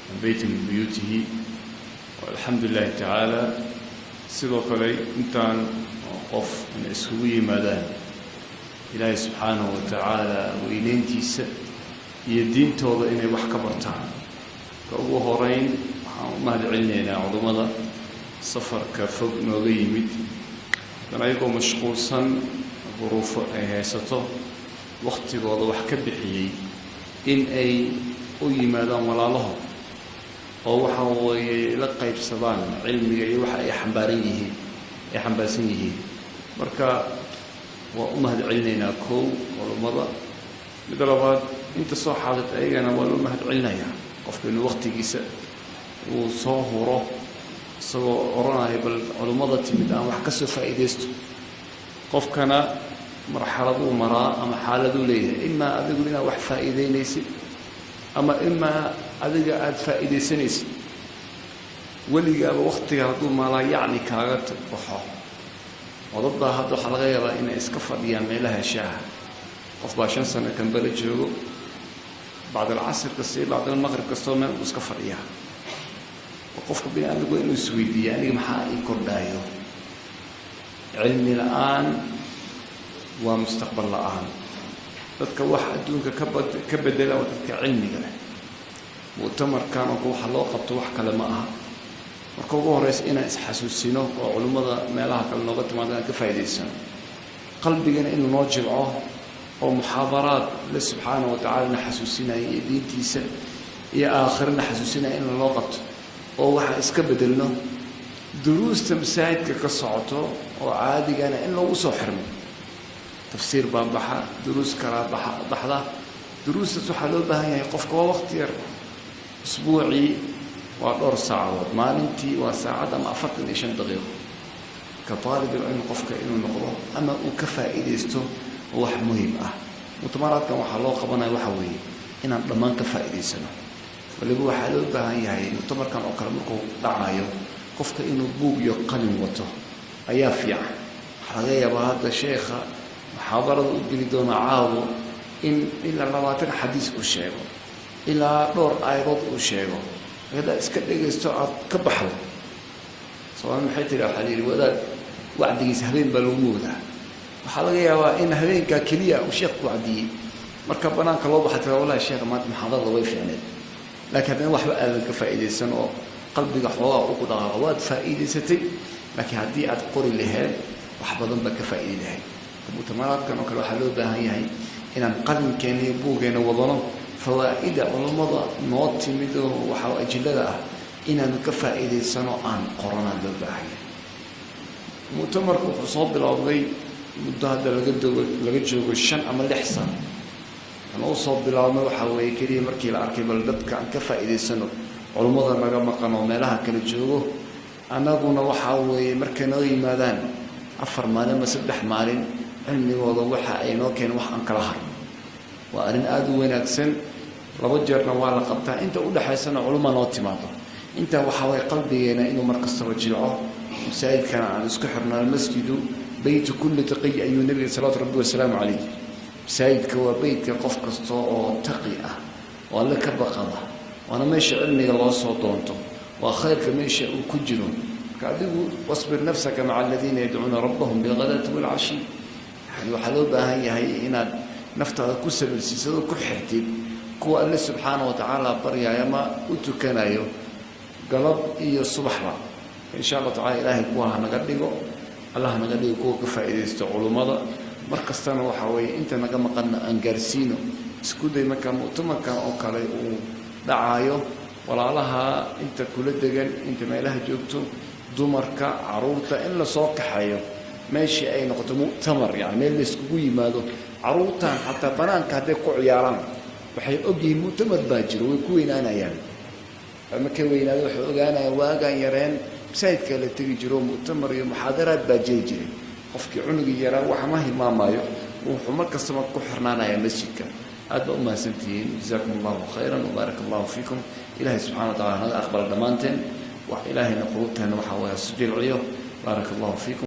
Min beyti min buyuutihi. Alxamdu lilahi tacaala. Sidoo kale intaan qof inay iskugu yimaadaan Ilaahay subxaanahu wa tacaala weyneyntiisa iyo diintooda inay wax ka bartaan. Ka ugu horeyn waxaan u mahad celinaynaa culummada safarka fog nooga yimid, haddana ayagoo mashquulsan, duruufo ay haysato, wakhtigooda wax ka bixiyey in ay u yimaadaan walaalahood oo waxa weeye la qaybsadaan cilmiga iyo waxa ay xambaaran yihiin, ay xambaarsan yihiin. Marka waa u mahad celinaynaa kow culummada. Midda labaad, inta soo xaadirta ayagana waa loo mahad celinayaa. Qofka inuu wakhtigiisa uu soo huro isagoo odhanaya bal culummada timid aan wax ka soo faa'iidaysto. Qofkana marxaladuu maraa ama xaaladuu leeyahay, imaa adigu inaad wax faa'iidaynaysid ama imaa adiga aada faa'iidaysanaysid. Weligaaba wakhtiga hadduu maalaa yacni kaaga baxo oo dad baa hadda waxaa laga yaabaa inay iska fadhiyaan meelaha shaaha. Qof baa 5 sano Kambale joogo, bacdalcasr kasta iyo bacdalmaqrib kastoo meel uu iska fadhiyaa. Qofka bini aadamku waa inuu isweydiiya: aniga maxaa ii kordhaayo? Cilmi la'aan waa mustaqbal la'aan. Dadka wax adduunka ka bedela waa dadka cilmiga leh. Mu'tamarkan oo waxa loo qabto wax kale ma aha. Marka ugu horeysa inaan isxasuusino oo culimmada meelaha kale nooga timaado inaan ka faa'idaysano, qalbigana inuu noo jilco oo muxaadaraad le subxaana wa tacala na xasuusinaya iyo diintiisa iyo aakhirana xasuusinaya in loo qabto oo waxaan iska bedelno. Duruusta masaajidka ka socoto oo caadigana in loogu soo xirmo. Tafsiir baa baxa, duruus kalaa baxa baxda. Duruustaas waxaa loo baahan yahay qofka waa waqti yar, usbuucii waa dhowr saacadood, maalintii waa saacad ama 45 daqiiqo. Ka taalib ilcilmi qofka inuu noqdo ama uu ka faa'iidaysto wax muhim ah. Mu'tamaraadkan waxaa loo qabanaya waxa weeye inaan dhammaan ka faa'iidaysano. Waliba waxaa loo baahan yahay mu'tamarkan oo kale markuu dhacayo qofka inuu buug iyo qalin wato ayaa fiican. Waxaa laga yaabaa hadda sheekha muxaadarada u geli doona caawo in ilaa 20 xadiis uu sheego, ilaa dhowr aayadood uu sheego. Haddaad iska dhegaysto aad ka baxdo, Soomaali maxay tiri? Waxaa la yidhi wadaad wacdigiisa habeen baa lagu moodaa. Waxaa laga yaabaa in habeenkaa keliya uu sheekh ku wacdiyey, marka banaanka loo baxa tira: "Wallahi sheekha maanta muxaadarada way fiicneed," laakiin haddana waxba aadan ka faa'iidaysan oo qalbiga xoogaa uku dhaqaaqa. Waad faa'iidaysatay, laakiin haddii aad qori laheed wax badan baad ka faa'iidi lahayd. Mu'tamaraadkan oo kale waxaa loo baahan yahay inaan qalinkeena iyo buuggeena wadano, fawaa'ida culummada noo timid oo waxa ajillada ah inaanu ka faa'iidaysano, aan qoranaan loo baahan yahay. Mu'tamarku wuxuu soo bilowday muddo hadda laga joogo 5 ama 6 sano. Wuxuuna u soo bilaabmay waxaa weeye keliya markii la arkay bal dadka aan ka faa'iidaysano culummada naga maqan oo meelaha kala joogo. Annaguna waxaa weeye markay noo yimaadaan 4 maalin ama 3 maalin, cilmigooda waxa ay noo keeneen wax aan kala harno waa arrin aada u wanaagsan. Laba jeerna waa la qabtaa, inta u dhexaysana culumma noo timaado. Intaa waxaa waye qalbigeena inuu mar kastaba jilco, masaajidkana aan isku xirno. "Almasjidu beytu kulli taqiy," ayuu nabiga salawaatu rabbi wasalaamu calayh. Masaajidka waa beytka qof kasta oo taqi ah oo Alle ka baqada, waana meesha cilmiga loo soo doonto, waa khayrka meesha uu ku jiro. Marka adigu "wasbir nafsaka maca aladiina yadcuuna rabbahum bilghadaati walcashi." Yani waxaa loo baahan yahay inaad naftaada ku sabirsiisad oo ku xirtid kuwa Alle subxaana wa tacaala baryayo ama u tukanayo galab iyo subaxba. Insha Allah tacala Ilaahay kuwa ha naga dhigo, Allah ha naga dhigo kuwa ka faa'iidaysto culummada. Mar kastana waxaa weeye inta naga maqanna aan gaarsiino. Isku day marka mu'tamarkan oo kale uu dhacaayo, walaalaha inta kula degan, inta meelaha joogto, dumarka, caruurta in lasoo kaxeeyo, meeshii ay noqoto mu'tamar, yani meel la iskugu yimaado. Caruurtan xataa banaanka hadday ku ciyaaraan waxay ogyihiin mu'tamar baa jiro, way ku weynaanayaan. Markay weynaado waxay ogaanayaan waagaan yareen masaajidka la tegi jiro, mu'tamar iyo muxaadaraad baa jiri jiray. Qofkii cunugii yaraa waxa ma hilmaamayo, wuxuu mar kastaba ku xirnaanayaa masjidka. Aad baa u mahadsantihiin. Jazaakum allahu khayran wabaarak allahu fiikum. Ilahay subxana wa tacala naga aqbala dhammaanteen wax. Ilaahayna qulubteena waxaa waaya su jilciyo. Baaraka allahu fiikum.